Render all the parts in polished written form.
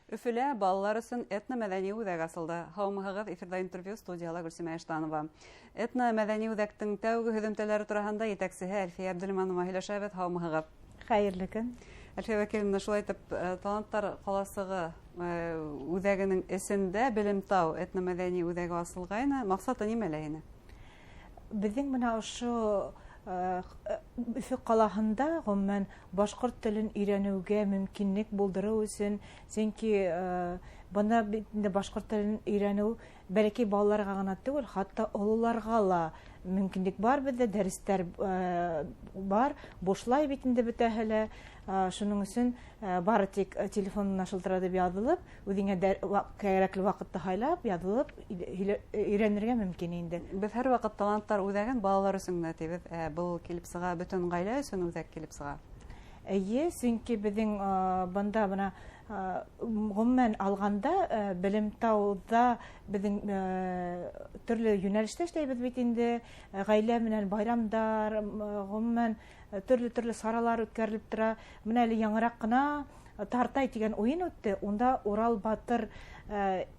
Өфөлә балалар өсөн этно-мәҙәни үҙәк асылды. Һаумыһығыҙ, эфирҙа интервью, студияла Гөлсимә Иштанова. Этно-мәҙәни үҙәктең тәүге һөҙөмтәләре тураһында етәксеһе Әлфиә Әбделмәнова һөйләшәбеҙ. Һаумыһығыҙ. Хәйерле көн. Әлфиә Вәкиловна, шулай итеп, Таланттар ҡаласығы үҙәгенең эсендә Белемтау этно-мәҙәни үҙәге асылғайны. Маҡсаты нимәлә ине? Беҙҙең бына ошо Өфө ҡалаһында ғөмүмән башҡорт телен өйрәнеүгә мөмкинлек булдырыу өсөн, сөнки бына бит инде башҡорт телен өйрәнеү бәләкәй балаларға ғына түгел, хатта ололарға ла мөмкинлек бар, беҙҙә дәрестәр бар, бушлай бит инде бөтәһе лә. Шуның өсөн бары тик телефонына шылтыратып яҙылып, үҙеңә кәрәкле ваҡытты һайлап, яҙылып өйрәнергә мөмкин инде. Беҙ һәр ваҡыт Таланттар үҙәген балалар өсөн генә тибеҙ. Был килеп сыға, бөтөн ғаилә өсөн үҙәк килеп сыға. Эйе, сөнки беҙҙең бында бына ғөмүмән алғанда Белемтауҙа беҙҙең төрлө йүнәлештә эшләйбеҙ бит инде, ғаилә менән байрамдар, ғөмүмән төрлө-төрлө саралар үткәрелеп тора. Бына әле яңыраҡ ҡына Тартай тигән уйын үтте, унда Урал батыр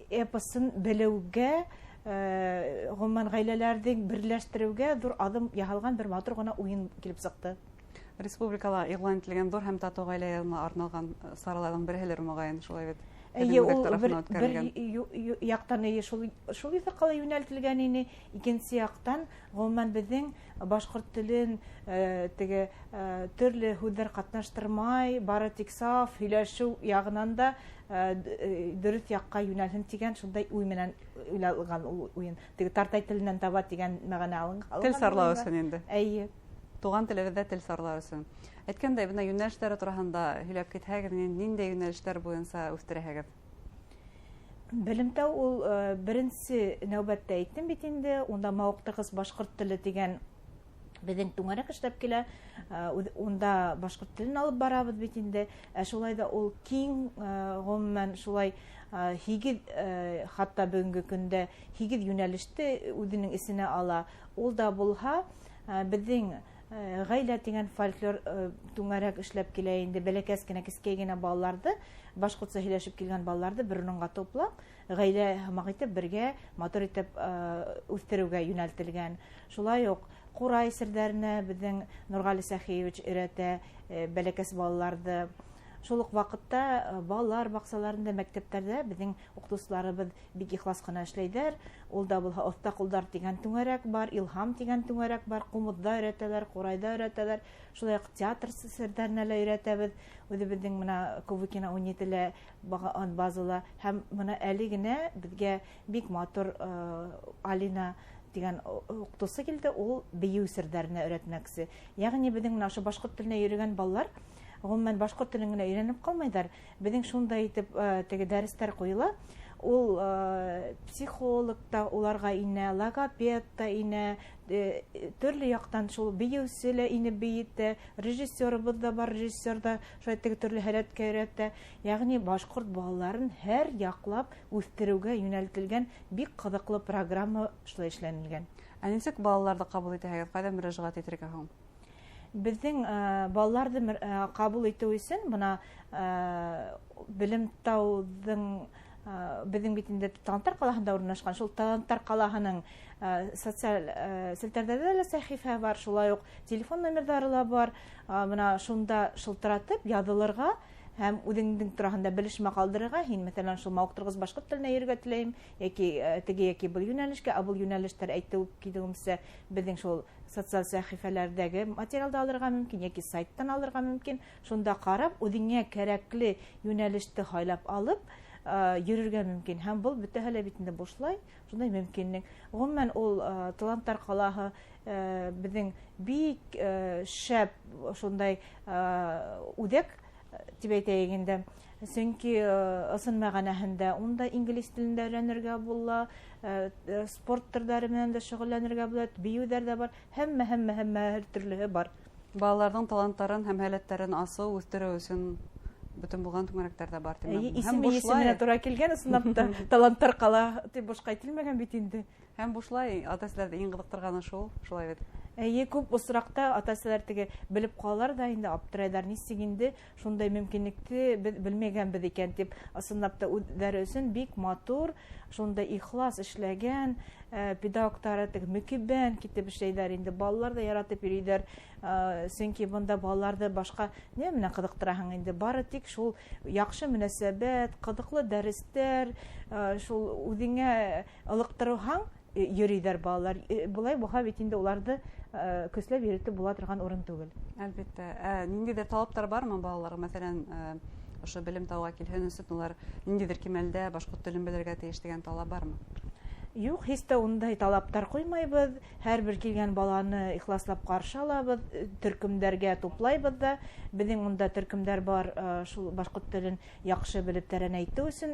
эпосын белеүгә, ғөмүмән ғаиләләрҙе берләштереүгә ҙур аҙым яһалған бер матур ғына уйын килеп сыҡты. Республикала иғлан ителгән ҙур һәм татыу ғаилә йылына арналған сараларҙың береһелер моғайын, шулай бит? Эйе, Беҙҙең ул үҙәк тарафынан бер үткәрелгән. яҡтан эйе, шул юҫыҡҡа ла йүнәлтелгән ине, икенсе яҡтан ғөмүмән беҙҙең башҡорт телен теге төрлө һүҙҙәр ҡатнаштырмай, бары тик саф һөйләшеү яғынан да дөрөҫ яҡҡа йүнәлһен тигән шундай уй менән уйлалған ул уйын. Теге тартай теленән таба тигән мәғәнә Тел алынған сарлау уйынға. өсөн инде. Эйе. Туған телебеҙҙә тел сарлау өсөн. Әйткәндәй, бына йүнәлештәре тураһында һөйләп китһәгеҙ, ниндәй йүнәлештәр буйынса үҫтерәһегеҙ? Белемтау ул, беренсе нәүбәттә әйттем бит инде, унда мауыҡтырғыс башҡорт теле тигән беҙҙең түңәрәк эшләп килә. Унда башҡорт телен алып барабыҙ бит инде. Ә шулай ҙа ул киң, ғөмүмән шулай, 8, хатта бөгөнгө көндә 8 йүнәлеште үҙенең эсенә ала. Ул да булһа, беҙҙең ғаилә тигән фольклор түңәрәк эшләп килә инде. Бәләкәс кенә, кескәй генә балаларҙы, башҡортса һөйләшеп килгән балаларҙы бер урынға туплап, ғаилә һымаҡ итеп бергә матур итеп үҫтереүгә йүнәлтелгән. Шулай уҡ ҡурай серҙәренә беҙҙең Нурғали Сәхиевич өйрәтә бәләкәс балаларҙы. Шул уҡ ваҡытта балалар баҡсаларында, мәктәптәрҙә беҙҙең уҡытыусыларыбыҙ бик ихлас ҡына эшләйҙәр. Ул да булһа Оҫта ҡулдар тигән түңәрәк бар, Илһам тигән түңәрәк бар, ҡумыҙҙа өйрәтәләр, ҡурайҙа өйрәтәләр. Шулай уҡ театр серҙәренә лә өйрәтәбеҙ. Үҙебеҙҙең бына Ковыкина ун етелә базала. Һәм бына әле генә беҙгә бик матур Алина тигән уҡытыусы килде, ул бейеү серҙәренә өйрәтмәксе. Йәғни беҙҙең бына ошо башҡорт теленә йөрөгән балалар ғөмүмән башҡорт телен генә өйрәнеп ҡалмайҙар. Беҙҙең шундай итеп теге дәрестәр ҡуйыла. Ул психолог та уларға инә, логопед та инә, төрлө яҡтан шул бейеүсе лә инеп бейетә, режиссерыбыҙ ҙа бар, режиссер ҙа шулай теге төрлө һәләткә өйрәтә. Йәғни башҡорт балаларын һәр яҡлап үҫтереүгә йүнәлтелгән бик ҡыҙыҡлы программа шулай эшләнелгән. Ә нисек балаларҙы ҡабул итәһегеҙ? Ҡайҙа мөрәжәғәт итергә һуң? Беҙҙең балаларҙы ҡабул итеү өсөн бына Белемтауҙың беҙҙең бит инде Таланттар ҡалаһында урынлашҡан, шул Таланттар ҡалаһының социаль селтәрҙәрҙә лә сәхифә бар, шулай уҡ телефон номерҙары ла бар. Бына шунда шылтыратып яҙылырға һәм үҙеңдең тураһында белешмә ҡалдырырға. Һин, мәҫәлән, шул мауыҡтырғыс башҡорт теленә йөрөргә теләйем, йәки теге йәки был йүнәлешкә, ә был йүнәлештәр әйтеү килеүемсә беҙҙең шул социаль сәхифәләрҙәге материалды алырға мөмкин, йәки сайттан алырға мөмкин. Шунда ҡарап, үҙеңә кәрәкле йүнәлеште һайлап алып йөрөргә мөмкин. Һәм был бөтәһе лә бит инде бушлай, шундай мөмкинлек. Ғөмүмән, ул Таланттар ҡалаһы беҙҙең бик шәп шундай үҙәк тип әйтәйек инде. Сөнки ысын мәғәнәһендә унда инглиз телен дә өйрәнергә була, спорт төрҙәре менән дә шөғөлләнергә була, бейеүҙәр ҙә бар, һәммә, һәммә, һәммә һәр төрлөһө бар. Балаларҙың таланттарын һәм һәләттәрен асыу, үҫтереү өсөн бөтөн булған түңәрәктәр ҙә бар, тимәк. Эйе, Һәм исеме бушлай. исеменә тура килгән, ысынлап та Таланттар ҡала тип бушҡа әйтелмәгән бит инде. Һәм бушлай ата-әсәләрҙе иң ҡыҙыҡтырғаны шул, шулай бит. Эйе, күп осраҡта ата-әсәләр теге белеп ҡалалар ҙа инде аптырайҙар, нисек инде шундай мөмкинлекте беҙ белмәгәнбеҙ икән тип. Ысынлап та үҙҙәре өсөн бик матур, шундай ихлас эшләгән педагогтары теге мөкиббән китеп эшләйҙәр инде, балалар ҙа яратып йөрөйҙәр. Сөнки бында балаларҙы башҡа ни менән ҡыҙыҡтыраһың инде, бары тик шул яҡшы мөнәсәбәт, ҡыҙыҡлы дәрестәр, шул үҙеңә ылыҡтырыуһаң йөрөйҙәр балалар. Былай булһа бит инде уларҙы көсләп йөрөтөп була торған урын түгел. Әлбиттә. Ниндәйҙер талаптар бармы балаларға? Мәҫәлән, ошо белем тауға килһен өсөн улар ниндәйҙер кимәлдә башҡорт телен белергә тейеш тигән талап бармы? Юҡ, һис тә ундай талаптар ҡуймайбыҙ. Һәр бер килгән баланы ихласлап ҡаршы алабыҙ, төркөмдәргә туплайбыҙ ҙа. Беҙҙең унда төркөмдәр бар, шул башҡорт телен яҡшы белеп тәрәнәйтеү өсөн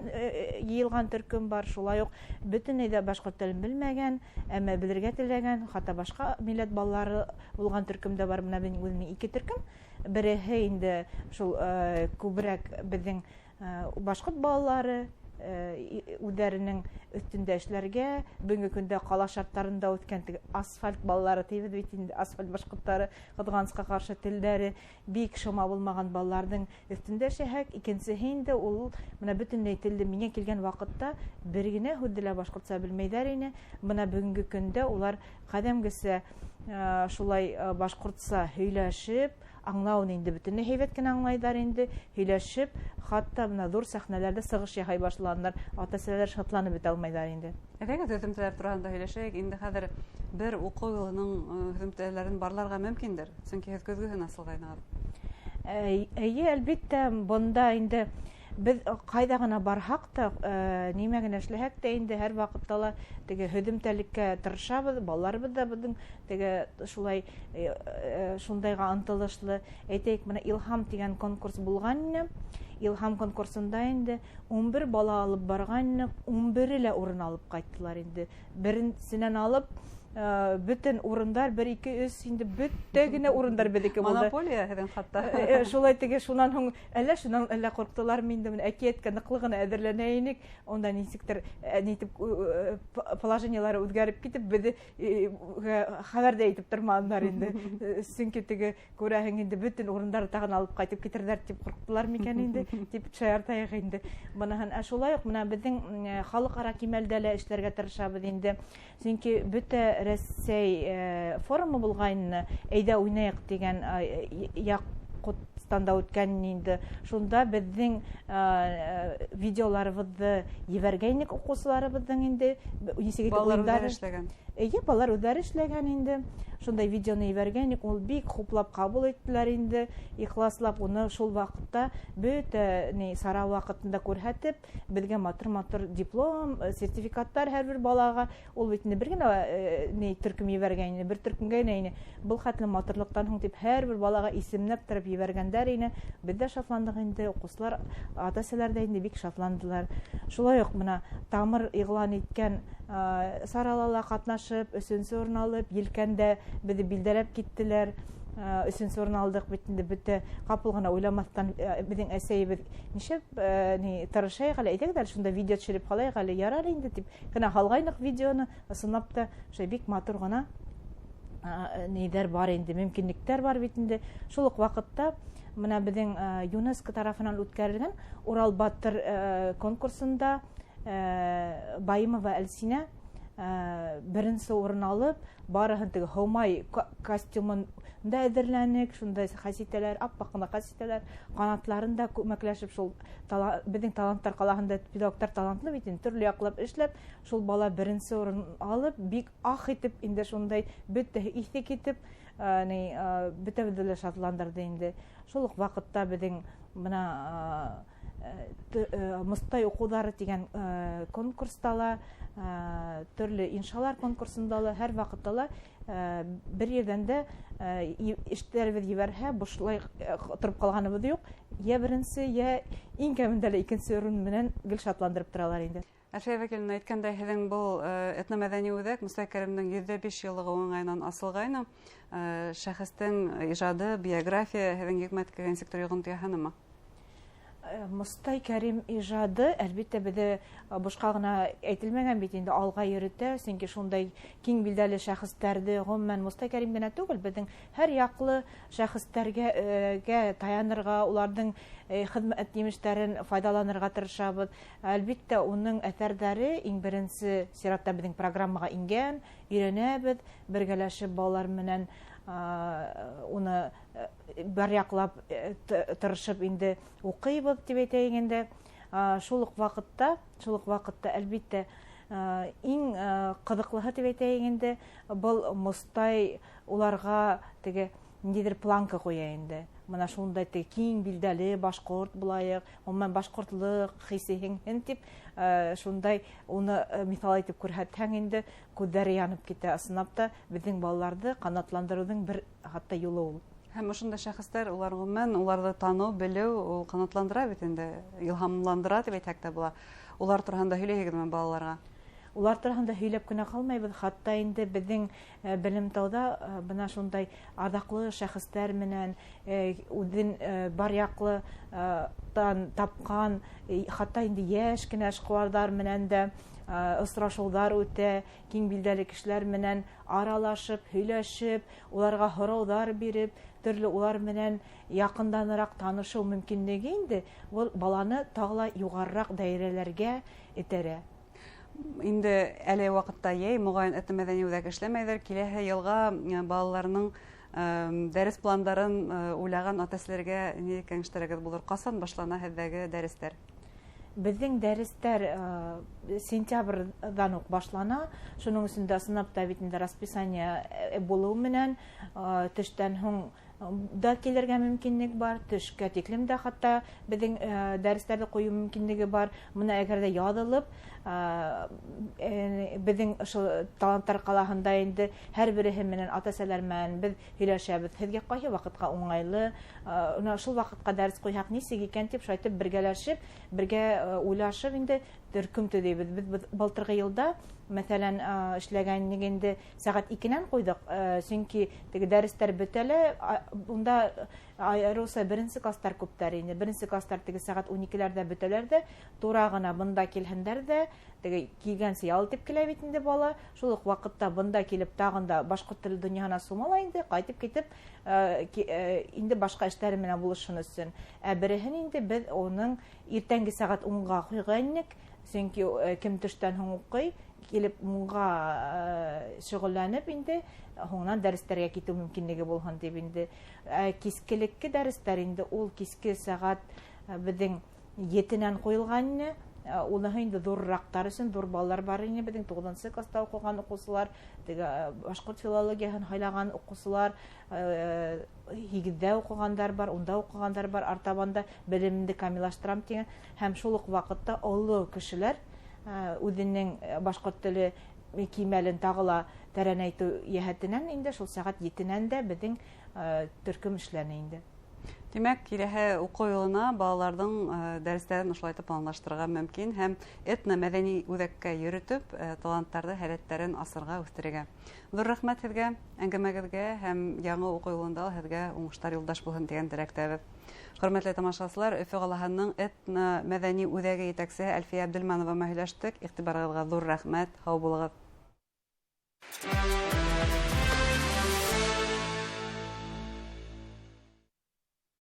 йыйылған төркөм бар. Шулай уҡ бөтөнләй ҙә башҡорт телен белмәгән, әммә белергә теләгән, хатта башҡа милләт балалары булған төркөм дә бар. Бына беҙҙең үҙенең ике төркөм. Береһе инде шул күберәк беҙҙең башҡорт балалары, үҙҙәренең өҫтөндә эшләргә, бөгөнгө көндә ҡала шарттарында үҫкән теге асфальт балалары тибеҙ бит инде, асфальт башҡорттары, ҡыҙғанысҡа ҡаршы телдәре бик шыма булмаған балаларҙың өҫтөндә эшләһәк, икенсеһе инде ул бына бөтөнләй телде миңә килгән ваҡытта бер генә һүҙҙе лә башҡортса белмәйҙәр ине. Бына бөгөнгө көндә улар ҡәҙимгесә шулай башҡортса һөйләшеп, аңлауын инде бөтөнләй һәйбәт кенә аңлайҙар инде, һөйләшеп, хатта бына ҙур сәхнәләрҙә сығыш яһай башланылар, ата-әсәләр шатланып бөтә алмайҙар инде. Әйҙәгеҙ, һөҙөмтәләр тураһында һөйләшәйек. Инде хәҙер бер уҡыу йылының һөҙөмтәләрен барларға мөмкиндер, сөнки һеҙ көҙгөһөн асылғайнығыҙ. Эйе, әлбиттә, бында инде беҙ ҡайҙа ғына барһаҡ та, нимә генә эшләһәк тә инде һәр ваҡытта ла теге һөҙөмтәлеккә тырышабыҙ. Балаларыбыҙ ҙа беҙҙең теге шулай, шундайға ынтылышлы. Әйтәйек, бына Илһам тигән конкурс булған ине. Илһам конкурсында инде 11 бала алып барған ине, 11-е лә урын алып ҡайттылар инде. Беренсенән алып, бөтөн урындар, 1, 2, 3, инде бөтә генә урындар беҙҙеке булды. Монополия һеҙҙең хатта. Шулай теге шунан һуң, әллә шунан әллә ҡурҡтылар инде, менә әкиәткә ныҡлы ғына әҙерләнә инек. Унда нисектер, нитеп, положениелары үҙгәреп китеп, беҙҙе, хәбәр ҙә итеп торманылар инде. Сөнки теге күрәһең инде бөтөн урындары тағын алып ҡайтып китерҙәр тип ҡурҡтылар микән инде, тип шаяртайыҡ инде. Быныһын, шулай уҡ бына беҙҙең, халыҡ-ара кимәлдә лә эшләргә тырышабыҙ инде. Сөнки бөтә Рәсәй форумы булғайны, Әйҙә уйнайыҡ тигән, Яҡутстанда үткән инде. Шунда беҙҙең видеоларыбыҙҙы ебәргәйнек уҡыусыларыбыҙҙың инде. Нисек итеп Балалар уйындары үҙҙәре эшләгән. Эйе, балалар үҙҙәре эшләгән инде. Шундай видеоны ебәргәйнек, ул бик хуплап ҡабул иттеләр инде. Ихласлап уны шул ваҡытта бөтә ни сара ваҡытында күрһәтеп, беҙгә матур-матур диплом, сертификаттар һәр бер балаға. Ул бит инде бер генә ни төркөм ебәргән ине, бер төркөмгә генә ине. Был хәтле матурлыҡтан һуң тип һәр бер балаға исемләп тороп ебәргәндәр ине. Беҙ дә шатландыҡ инде, уҡыусылар, ата-әсәләр ҙә инде бик шатландылар. Шулай уҡ бына Тамыр иғлан иткән сарала ла ҡатнашып, өсөнсө урын алып, елкәндә беҙҙе билдәләп киттеләр. Өсөнсө урын алдыҡ бит инде, бөтә ҡапыл ғына уйламаҫтан, беҙҙең әсәйебеҙ нишләп ни тырышайыҡ әле, әйҙәгеҙ әле шунда видео төшөрөп ҡалайыҡ әле, ярар инде тип кенә һалғайныҡ видеоны. Ысынлап та шулай бик матур ғына ниҙәр бар инде, мөмкинлектәр бар бит инде. Шул уҡ ваҡытта бына беҙҙең ЮНЕСКО тарафынан үткәрелгән Урал Батыр конкурсында Баимова Әлсинә беренсе урын алып, барыһын теге һыумай костюмын да әҙерләнек, шундай хәситәләр, аппаҡ ҡына хәситәләр, ҡанатларын да күмәкләшеп, шул беҙҙең таланттар ҡалаһында педагогтар талантлы бит инде, төрлө яҡлап эшләп, шул бала беренсе урын алып, бик ах итеп инде шундай бөтәһе иҫе китеп, ни бөтәбеҙҙе лә шатландырҙы инде. Шул уҡ ваҡытта беҙҙең бына Мостай уҡыуҙары тигән конкурста ла, төрлө иншалар конкурсында ла, һәр ваҡытта ла бер ерҙән дә эштәребеҙ ебәрһә, бушлай тороп ҡалғаныбыҙ юҡ. Йә беренсе, йә иң кәмендә лә икенсе урын менән гел шатландырып торалар инде. Әлфиә Вәкиловна, әйткәндәй, һеҙҙең был этномәҙәни үҙәк Мостай Кәримдең 105 йыллығы уңайынан асылғайны. Шәхестең ижады, биография һеҙҙең йөкмәткегә нисектер йоғонто яһанымы? Мостай Кәрим ижады, әлбиттә, беҙҙе бушҡа ғына әйтелмәгән бит инде, алға йөрөтә, сөнки шундай киң билдәле шәхестәрҙе, ғөмүмән Мостай Кәрим генә түгел, беҙҙең һәр яҡлы шәхестәргә таянырға, уларҙың хеҙмәт емештәрен файҙаланырға тырышабыҙ. Әлбиттә, уның әҫәрҙәре иң беренсе сиратта беҙҙең программаға ингән, өйрәнәбеҙ, бергәләшеп балалар менән уны бар яҡлап тырышып инде уҡыйбыҙ тип әйтәйек инде. Шул уҡ ваҡытта, әлбиттә, иң ҡыҙыҡлыһы тип әйтәйек инде, был Мостай уларға теге ниндәйҙер планка ҡуя инде. Мына шундай теге киң билдәле башҡорт булайыҡ, ғөмүмән башҡортлоҡ хисе һиңһен тип, шундай уны миҫал итеп күрһәтһәң инде, күҙҙәре янып китә. Ысынлап та беҙҙең балаларҙы ҡанатландырыуҙың бер хатта юлы ул. Һәм ошондай шәхестәр, улар ғөмүмән уларҙы таныу, белеү, ул ҡанатландыра бит инде, илһамландыра тип әйтһәк тә була. Улар тураһында һөйләйһегеҙме балаларға? Улар тураһында һөйләп кенә ҡалмайбыҙ, хатта инде беҙҙең Белемтауҙа бына шундай арҙаҡлы шәхестәр менән үҙен бар яҡлы тапҡан, хатта инде йәш кенә эшҡыуарҙар менән дә осрашыуҙар үтә, киң билдәле кешеләр менән аралашып, һөйләшеп, уларға һорауҙар биреп, төрлө улар менән яҡынданыраҡ танышыу мөмкинлеге инде был баланы тағы ла юғарыраҡ даирәләргә этәрә. Инде әле ваҡытта йәй, моғайын, этно-мәҙәни үҙәк эшләмәйҙер. Киләһе йылға балаларының дәрес пландарын уйлаған ата-әсәләргә ни кәңәштәрегеҙ булыр? Ҡасан башлана һеҙҙәге дәрестәр? Беҙҙең дәрестәр сентябрҙән үк башлана. Шуның өсөн дә ысынлап та бит инде расписание булыу менән төштән һуң да килергә мөмкинлек бар, төшкә тиклем дә хатта беҙҙең дәрестәрҙе ҡуйыу мөмкинлеге бар. Бына әгәр ҙә яҙылып, беҙҙең ошо таланттар ҡалаһында инде һәр береһе менән, ата-әсәләр менән беҙ һөйләшәбеҙ. Һеҙгә ҡайһы ваҡытҡа уңайлы, уна шул ваҡытҡа дәрес ҡуйһаҡ нисек икән тип шайтып бергәләшеп, бергә уйлашып инде төркөм төҙөйбөҙ. Беҙ былтырғы йылда, мәҫәлән, эшләгәнлек инде сәғәт 2-нән ҡуйҙыҡ, сөнки теге дәрестәр бөтә лә, унда айырыуса беренсе класстар күптәр ине. Беренсе класстар теге сәғәт ун икеләрҙә бөтәләр ҙә, тура ғына бында килһендәр ҙә, теге килгәнсе ял итеп килә бит инде бала. Шул уҡ ваҡытта бында килеп тағын да башҡорт теле донъяһына сумала инде, ҡайтып китеп, инде башҡа эштәре менән булышһын өсөн. Ә береһен инде беҙ уның иртәнге сәғәт унға ҡуйғайныҡ, сөнки кем төштән һуң уҡый, килеп унға шөғөлләнеп инде һуңынан дәрестәргә китеү мөмкинлеге булһын тип инде. Кискелекке дәрестәр инде ул киске сәғәт беҙҙең 7-нән ҡуйылған ине. Уныһы инде ҙурыраҡтар өсөн, ҙур балалар бар ине, беҙҙең туғыҙынсы класта уҡыған уҡыусылар, теге башҡорт филологияһын һайлаған уҡыусылар, һигеҙҙә уҡығандар бар, унда уҡығандар бар, артабан да белемде камиллаштырам тигән. Һәм шул уҡ ваҡытта оло кешеләр үҙенең башҡорт теле кимәлен тағы ла тәрәнәйтеү йәһәтенән инде шул сәғәт 7-нән дә беҙҙең төркөм эшләне инде. Тимәк, киләһе уҡыу йылына балаларҙың дәрестәрен ошолайтып планлаштырырға мөмкин һәм этно-мәҙәни үҙәккә йөрөтөп, таланттарҙы, һәләттәрен асырға, үҫтерергә. Ҙур рәхмәт һеҙгә, әңгәмәгеҙгә һәм яңы уҡыу йылында ла һеҙгә уңыштар юлдаш булһын тигән теләктәбеҙ. Хөрмәтле тамашасылар, Өфө ҡалаһының этно-мәҙәни үҙәге етәксеһе Әлфиә Әбделмәнова менән һөйләштек. Иғтибарығыҙға ҙур рәхмәт, һау булығыҙ.